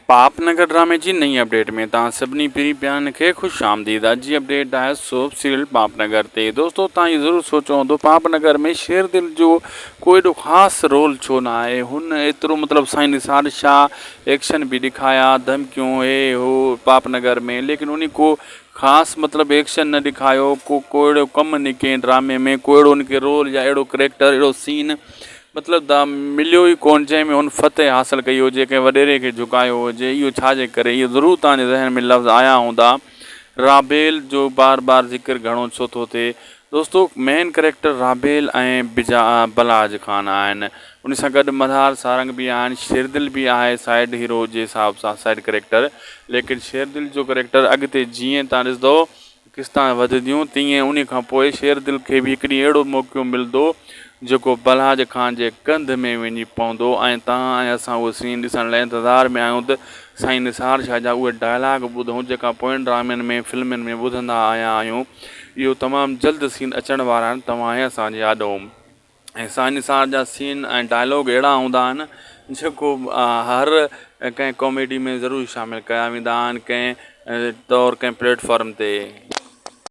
پاپ نگر ڊرامي جي نئين اپڊيٽ ۾ توهان سڀني پرين پيارن کي خوش آمديد اڄ جي اپڊيٽ آهي سوپ سيريل پاپ نگر تي دوستو توهان اهو ضرور سوچيو هوندو پاپ نگر ۾ شير دل جو ڪو ايڏو خاص رول ڇو نه آهي هن ايترو مطلب سائين نثار شاهه ايڪشن به ڏکايا ڌمڪيون هي هو پاپ نگر ۾ ليڪن انهي ڪو خاص مطلب ايڪشن نه ڏکايو ڪو ڪو اهڙو ڪم نه ڪئين ڊرامي ۾ ڪو اهڙو ان کي رول يا اهڙو ڪريڪٽر اهڙو سين مطلب ته مليو ئي ڪونه جنهن ۾ هن فتح حاصل ڪئي هجي، ڪنهن وڏيري کي جهڪايو هجي، اهو ڇا جي ڪري؟ اهو ضرور توهان جي ذهن ۾ لفظ آيا هوندا. رابيل جو بار بار ذڪر گهڻو ڇو ٿو ٿئي؟ دوستو مين ڪريڪٽر رابيل ۽ بجا بلاج خان آهن. ان سان گڏ ملهار سارنگ به آهن، شيردل به آهي سائيڊ هيرو جي حساب سان سائيڊ ڪريڪٽر ليڪن شيردل جو ڪريڪٽر اڳتي جيئن توهان ڏسندو قسطان وڌنديون، تيئن انهي کان پوء شيردل کي به هڪ ڏينهن اهڙو موقعو ملندو، جيڪو بلهاج خان جي ڪنڌ ۾ وڃي پوندو ۽ توهان ۽ اسان اهو سين ڏسڻ لاء انتظار ۾ آهيون ته سائين نثار شاهه جا اهي ڊائلاگ ٻڌون، جيڪا پوين ڊرامن ۾ فلمن ۾ ٻڌندا آيا آهيون. اهو تمام جلد سين اچڻ وارا آهن توهان ۽ اسان جي آڏو. ۽ سائين نثار جا سين ۽ ڊائلاگ اهڙا هوندا آهن جيڪو هر ڪنهن ڪاميڊي ۾ ضرور شامل ڪيا ويندا آهن ڪنهن طور ڪنهن پليٽ فارم تي.